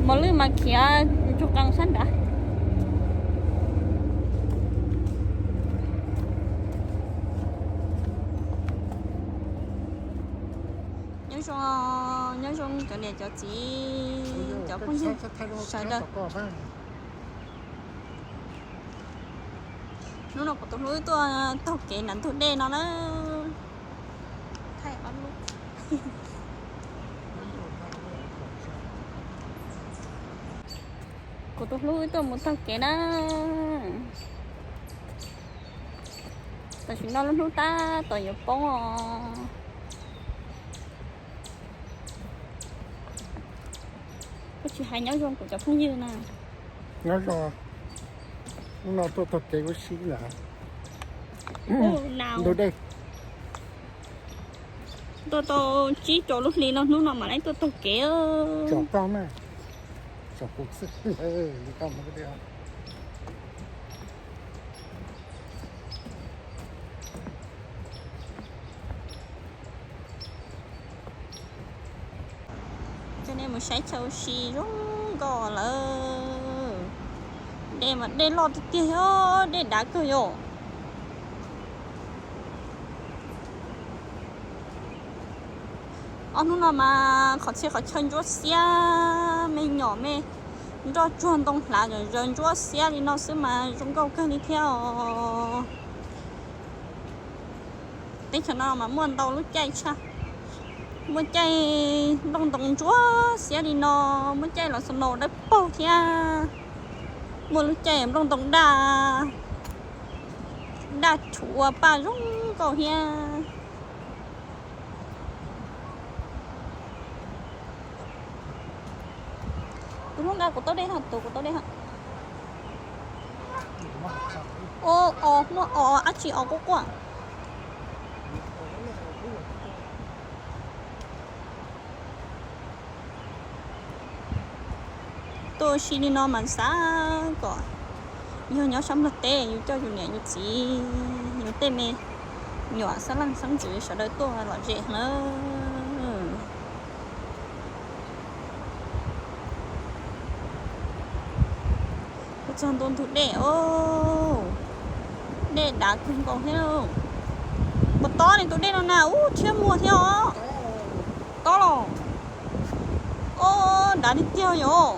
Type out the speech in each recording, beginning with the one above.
Mos lwj mas khiav ntug qee sab nrad. Nyob zoo, nyob zoo cov niam cov txiv, cov phooj ywg sawv daws. Hnub no kuv tus hlub tuaj taug kev nram ntug dej no na. Kuv tus hlub tuaj mus taug kev na. Tam sim no lub hnub tab tom yuav poob os. Kuv tsis hais nyob zoo kuv cov phooj ywg na. Nyob zoo, hnub no tuaj taug kev ua si lawm. Ntug dej. Tuaj tau tsib rau lub hli no hnub no mam li tuaj taug kev. Tsom plaub na, tsom kuv xwb li koj mus. Coj nej mus saib chaw ua si zoo nkauj lawm. Dej mas dej loj tiag tiag os, dej dav kawg yom. Ob hnub no mas qhov txhia qhov chaw ntsuab xiab, me nyuam me nroj tsuag ntoo hlav zom zaws ntsuab xiab li no xwb mas zoo nkauj kawg li thiab os. Teb chaws no mas muaj ntau lub caij tshaj. Muaj caij nplooj ntoo ntsuab xiab li no, muaj caij los snow dawb paug thiab. Muaj lub caij nplooj ntoo daj, daj tshuav ua paj zoo nkauj thiab. Tus hlub nqa kuv tau dej ha, tus kuv tau dej ha. Ua os, muaj os, dab tsi os quaj quaj. Tuaj ua si li no mas xav kom yog nyob sab Nplog teb yus coj yus niam yus txiv yus tej me nyuam xab leej xeeb ntxwv sawv daws tuaj lom zem na. Tuaj txog ntua ntug dej os, dej dav kawg nkaus thiab. Puas tob li tus dej no na, ub tshiab muag thiab os. Tob los. Os, dav tiag tiag yom.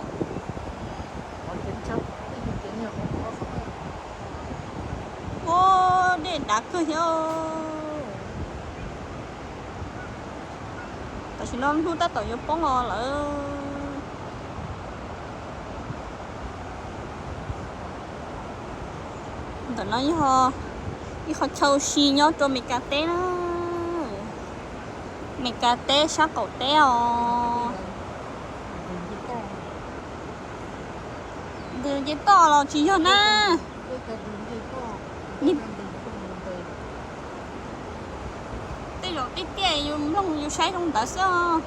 Os, dej dav kawg thiab. Tam sim no hnub tab tom yuav poob los lawm. Ntawm no yog ib qho chaw ua si nyob rau Meskas teb na. Meskas teb sab qaum teb os. Ntws nce toj los tsis yog na. Tej zaum tiaj tiaj yus mloog yus saib zoo ntawd xwb os.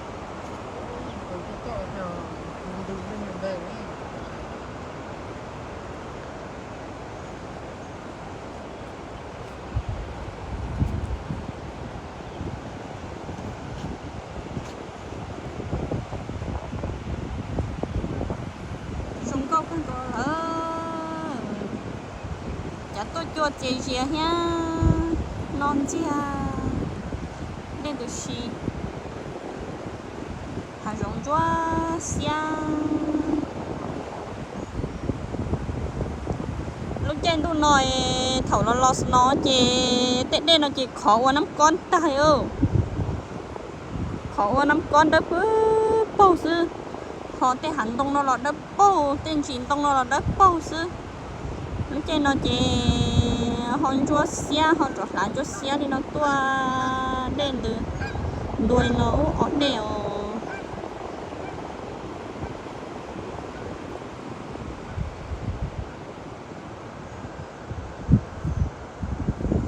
Zoo nkauj kawg nkaus lawm. Cov tuaj cua txias zias thiab, no ntxiag dej ntws si, hav zoov ntsuab xiab. Lub caij ntuj no thaum los los no ces tej dej no ces khov ua nab kob ntag. Khov ua nab kob dawb paug xwb, ho tej hav ntoo no los dawb paug, tej ntsis ntoo no los dawb paug xwb. Lub caij no ces ho ntsuab xiab, ho rov hlav ntsuab xiab li no tuaj, dej ntws ntua li no ub os dej os.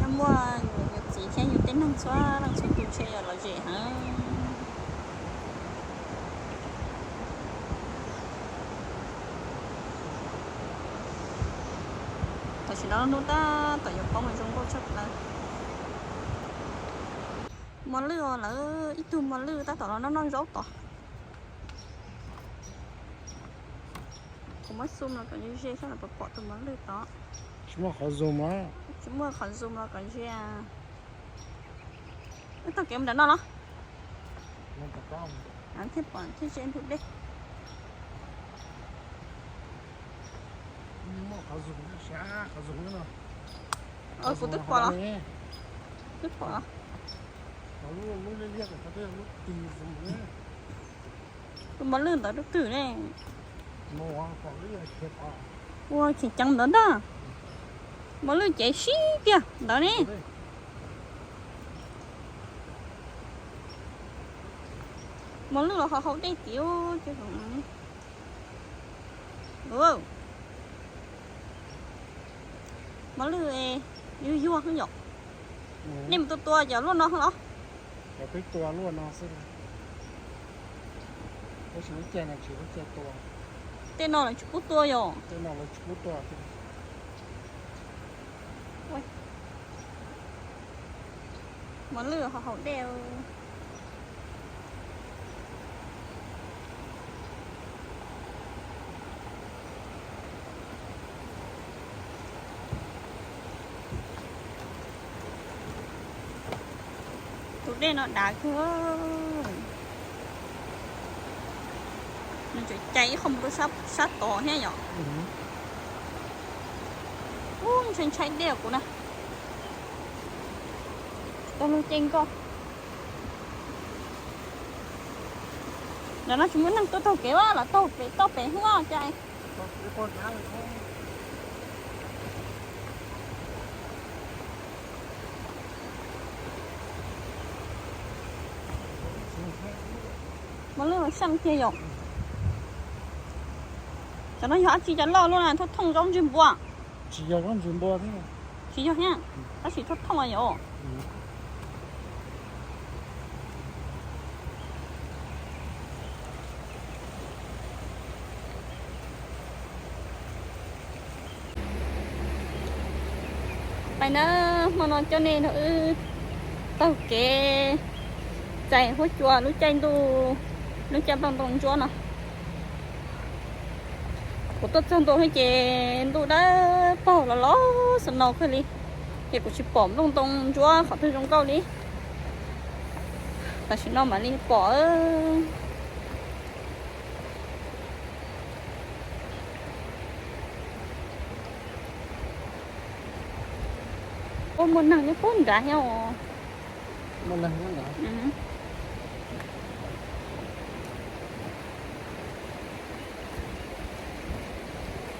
Yog muaj yus niam yus txiv thiab yus tej neeg txhua leej txhua tus ntshe yuav lom zem heev. Tam sim no hnub tab tom yuav poob zoo nkauj tshaj plaws. Mos lwj os, lawv ib tug mos lwj tab tom los noj noj zaub tod. Muab zoom los kom ze ze saib los puas pom tus mos lwj tod. Tsis muaj qhov zoom os. Tsis muaj qhov zoom los kom ze. Wb taug kev mus nram no los? Thiaj pom thiaj ze ntug dej. Kuv twb pom los. Twb pom los. Tus mos lwj ntawd rau twg ne? Ua tseem ceev ntawd ntag. Mos lwj cev sib tiag ntawd ne. Mos lwj los ho haus dej tiag. Mos lwj yuag yuag yom. Nej mus tua tua cov luaj no los? Cov peb tua luaj no xwb. Tab sis lub caij no tsis lub caij tua. Tej no lawv tsis pub tua yom? Tej no lawv tsis pub tua. Mos lwj ho haus dej. Tus dej no dav kawg. Nws tseem cai ib qho mus rau sab tod thiab yom. Ub, ntshai ntshai dej kuv na. Tau lug ces nkoj. Ntawm no tsis muaj neeg tuaj taug kev los taug pem toj pem hnub cas. Mos lwj xyeej tiag yom. Cov no yog dab tsi cov loj luaj na, thooj thooj zaub ntsig npua? Tsis yog zaub ntsig npua thiab. Tsis yog thiab, tab sis thooj thooj yom. Pais na, hmo no coj nej nrog wb taug kev txais huab cua lub caij ntuj, lub caij nplooj ntoo ntsuab no. Kuv tuaj txog ntua ces ntuj dawb paug los los snow kawg li, ces kuv tsis pom nplooj ntoo ntsuab qhov twg zoo nkauj li. Tam sim no mam li pom. Ua muaj neeg nyob puag nrad thiab os.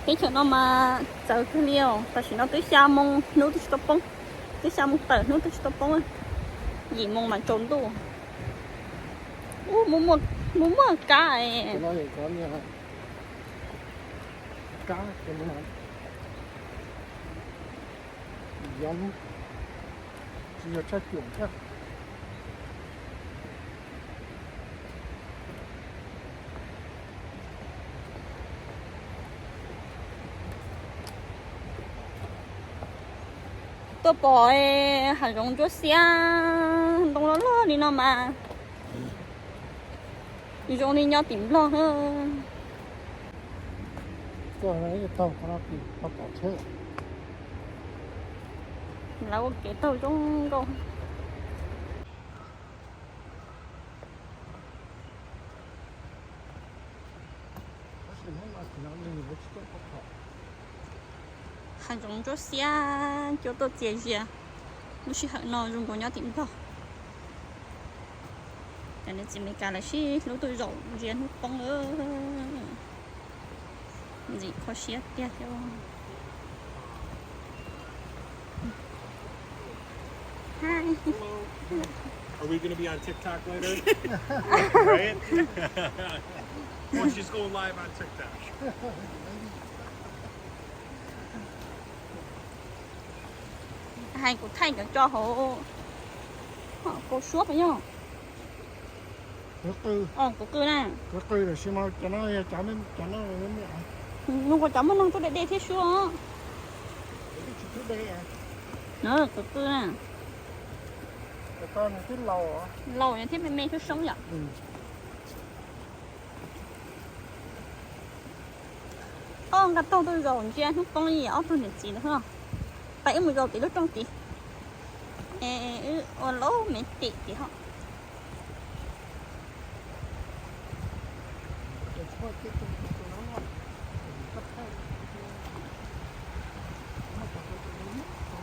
Teb chaws no mas txawv kawg li os. Tam sim no twb xya moo hnub twb tsis tau poob, twb xya moo tawm hnub twb tsis tau poob, yim moo mas tsaus ntuj. Ub, muaj muaj kab. Tuaj pom hav zoov ntsuab xiab ntoo loj loj li no mas zoo li nyob tim Nplog. Lawv ua kev taug zoo nkauj. Hav zoov ntsuab xiab cua tuaj txias zias, lub sij hawm no zoo nkaus nyob tim Nplog. Cov niam txiv Amelikas lawv sib hlub tuaj zaum ntsia hnub poob, ntxim kho siab tiag tiag. Hi. Are we gonna be on TikTok later? Right? Well, she's going live on TikTok. Hais kuv thaij cov tso hauv kaus suab pas yog. Kuv qw na. Kuv qw tam sis mas cov no, cov no, nws ua cov muaj neeg tuaj de dej thiab suab. Kuv qw na. Laus thiab me me soob soob yom. Ob nqa taug tuaj zaum ntsia hnub poob li ob tug niam txiv ntawd. Pais wb mus zaum tim lub rooj tid. Wb ua lub me tim tid ho.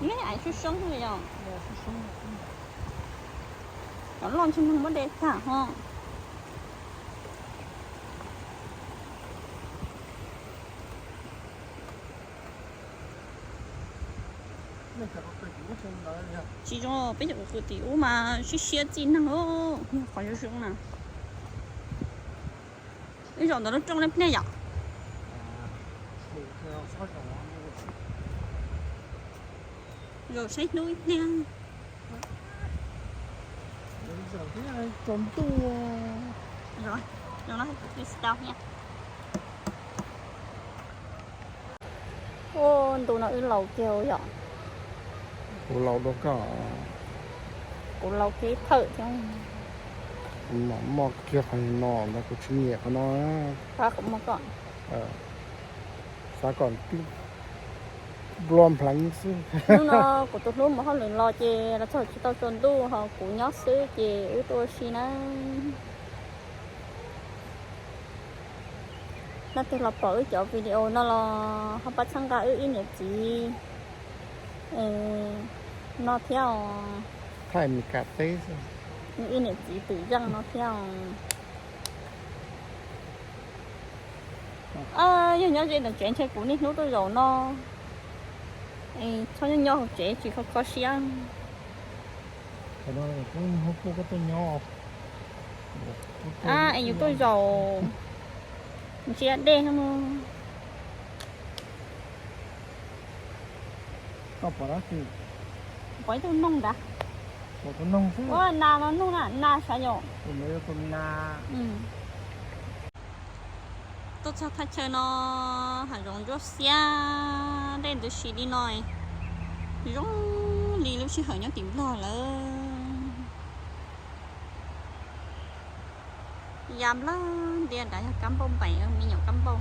Neb ais soob soob li os. Cov loj ntshe neeg muab de tag ho. Tsis zoo, peb cov qw tim ub mas siab siab txij neeg, yog qhov zoo zoo na. Wb zaum ntawm lub rooj lej pliag yom. Zaum saib hnub ib pliag. Ua ntu no wb laus kiag yom. Kuv laus dua koj. Kuv laus kiag ib thawm thiab. Kuv mam muaj kiag qhov no ntag, kuv tsis nyiam qhov no. Pab kuv muag koj. Xav kom tib nplua npleev xwb. Hnub no kuv tus hlub mus hauj lwm los ces los txog tsis tau tsaus ntuj ho kuv nyob xwb ces wb tuaj ua si na. Leej twg los pom wb cov video no los ho pab txhawb nqa wb ib niam txiv no thiab os. Thaij Meskas teb xwb. Wb ib niam txiv twm zeej no thiab os. Yog nyob ze ntawm tsev ntshe kuv niaj hnub tuaj zaum no. Txhob nyob nyob hauv tsev tsis kho kho siab. Es yus tuaj zaum ntsia dej no. Pom ib tug noog ntag. Ua nas no noog na, nas sav yom. Tuaj txog thaj chaw no, hav zoov ntsuab xiab, dej ntws si li no, zoo li lub sij hawm nyob tim Nplog lawm. Ya nplawg ntiaj nrad yog kab npauj npeem, me nyuam kab npauj.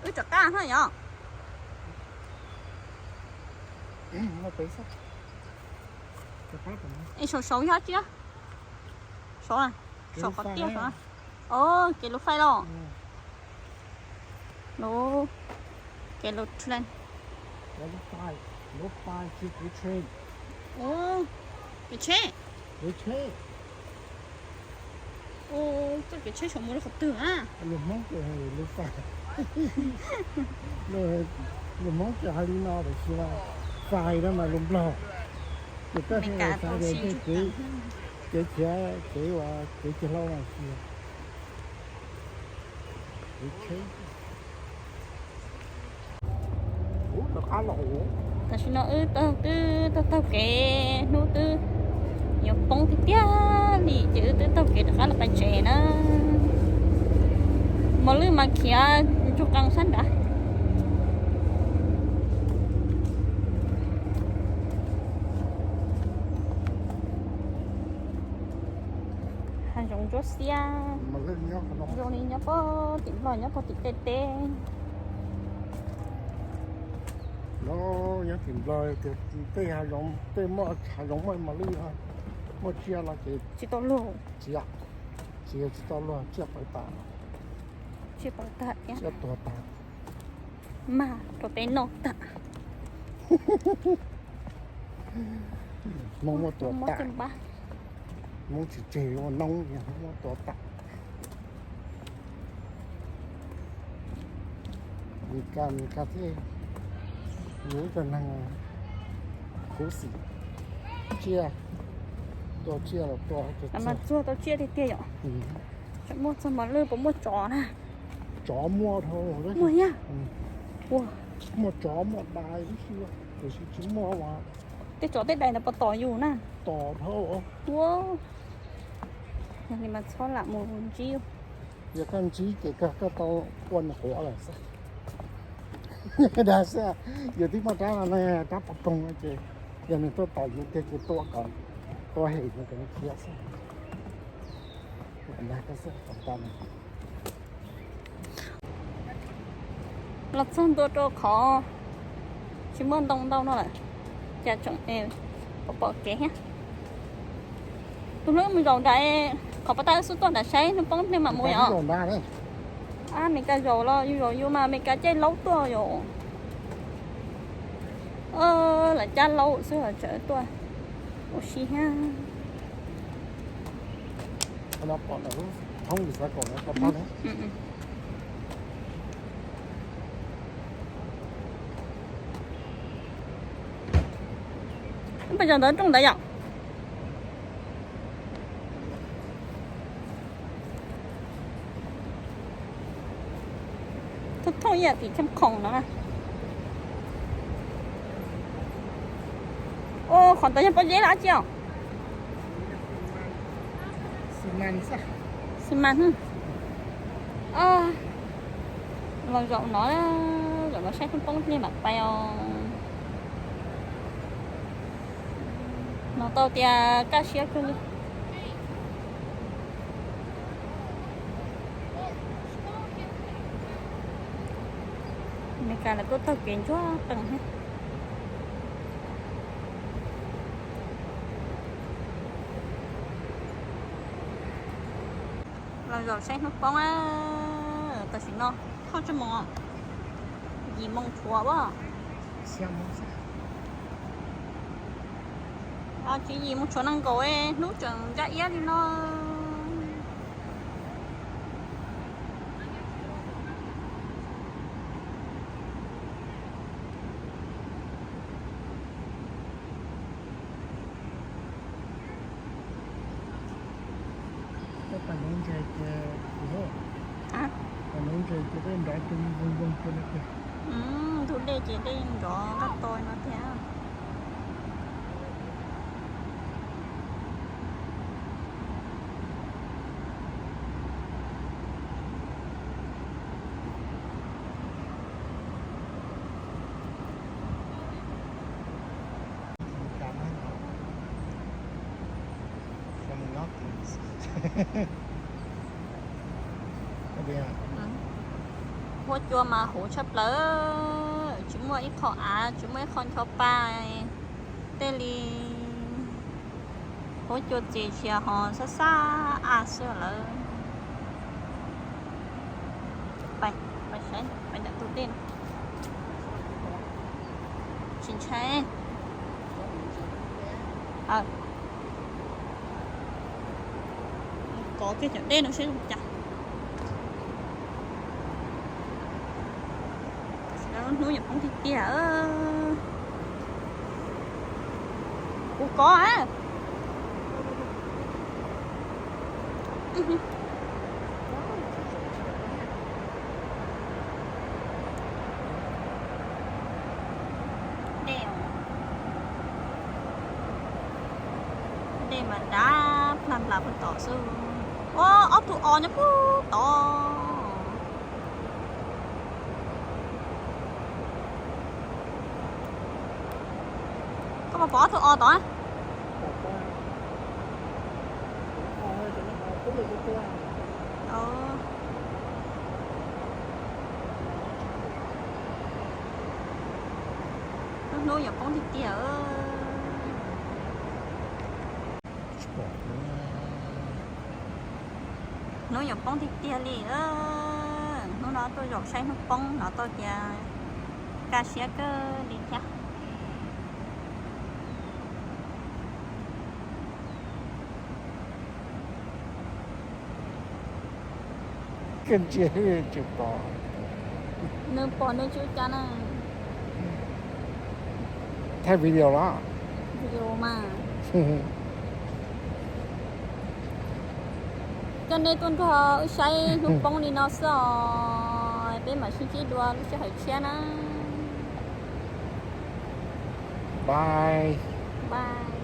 Wb rov qab na yom. Es saum saud yog tsi? Saud, saum qhov tiaj saud. Kev lub faij los. Lub, kev lub train. Kev tsheb. Txoj kev tsheb saum mus rau qhov twg a? Lus Hmoob ces lub fais, lus Hmoob ces hais li no tiam sis fais no mas lus Nplog. Ces koj xav tias kev, kev khiav, kev uas kev ceg hlau mas tsis yog. Tam sim no wb twb taug kev hnub twb yuav poob tiag tiag li ces wb twb taug kev rov qab los pais tsev na. Mos lwj mas khiav ntsuag qees sab nrad. Hav zoov ntsuab xiab, zoo li nyob pog tim Nplog nyob pog tim tej teb. No nyob tim Nplog tias tej hav zoov, tej muaj hav zoov muaj mos lwj, muaj tsiaj no ces tsis tau luag, tsis, tsis tau luag, tsiaj pawv tas, tsiaj pawv tas, tsiaj tuag tas. Mag rau peb noj tas. Hmoob muab tua tas. Hmoob tsis tseg ua noob, Hmoob muab tua tas. Mes Kas, Mes Kas thiab, yus ib co neeg khuv xim, tsiaj, tua tsiaj los tua. Mas txuag tau tsiaj tiag tiag yom. Muaj txog mos lwj puas muaj tsov na? Tsov muaj dhau. Muaj thiab. Muaj tsov muaj dais tib si, tiam sis tsis muaj tej tsov tej dais ntawd puas tom yus na? Tom dhau. Ua, yog li mas txhob lam mus ntsib. Yog koj ntsib ces koj, koj tau ua nws quav lawm xwb. Dag xwb, yus twb muaj rab no, rab pov koog ces Yog nws tuaj tos yus tiag ces tuaj kom tuaj hem no kom khiav xwb. Los txog ntua rau qhov tsis muaj ntoo ntau no lawm, cas tseem pom pom kev thiab. Tus hlub mus zaum nram qhov pas tag xub tuaj nram saib hnub poob pliag mam mus yom. Ab, Meskas zaum los yus zaum yus mas Meskas caij laub tuaj yom. Lawv cab laub xwb los tseem tuaj ua si thiab. Peb zaum ntawd rooj ntawd yom. Thooj thooj ib yam tim Cheem Khoom no na. Qhov ntawd yog pob zeb los dab tsi os? Xi mas. Los zaum no, zaum no saib hnub poob pliag mam pais os. No tau tias kaj siab kawg li. Meskas lawv kuj taug kev ntsuag qees thiab. Los zaum saib hnub poob na. Tam sim no thaum tsis moos, yim moos tshuav as. Tsis yim moos tshuav nees nkaum, hnub tseem ncaj iab li no. Ntug dej ces dej nrov nqaj to no thiab. Huab cua mas huv tshaj plaws, tsis muaj ib qho av, tsis muaj ib qho ncho pa, tej li huab cua txias tsis ho xab xab a xwb lawm. Pais, pais saib, pais ntawm tus dej no. Tsis ntshai. Kov kiag cov dej no seb zoo cas. Hnub yuav poob tiag tiag. Kuv kov a. Dej, dej mas dav plag nplas puag tom xwb. Ua, ob tug os nyob puag tod. Koj puas pom ob tug os tod? Hnub yuav poob tiag tiag. Hnub yuav poob tiag tiag li. Hnub no tuaj zaum saib hnub poob no tau tias kaj siab kawg li thiab. Koj ntsia tsis pom. Nws pom nws tsis ua cas na. Thaij video los? Video mas. Coj nej tuaj nrog wb saib hnub poob li no xwb os, peb mam sib ntsib dua lub sij hawm tshiab na. Bye. Bye.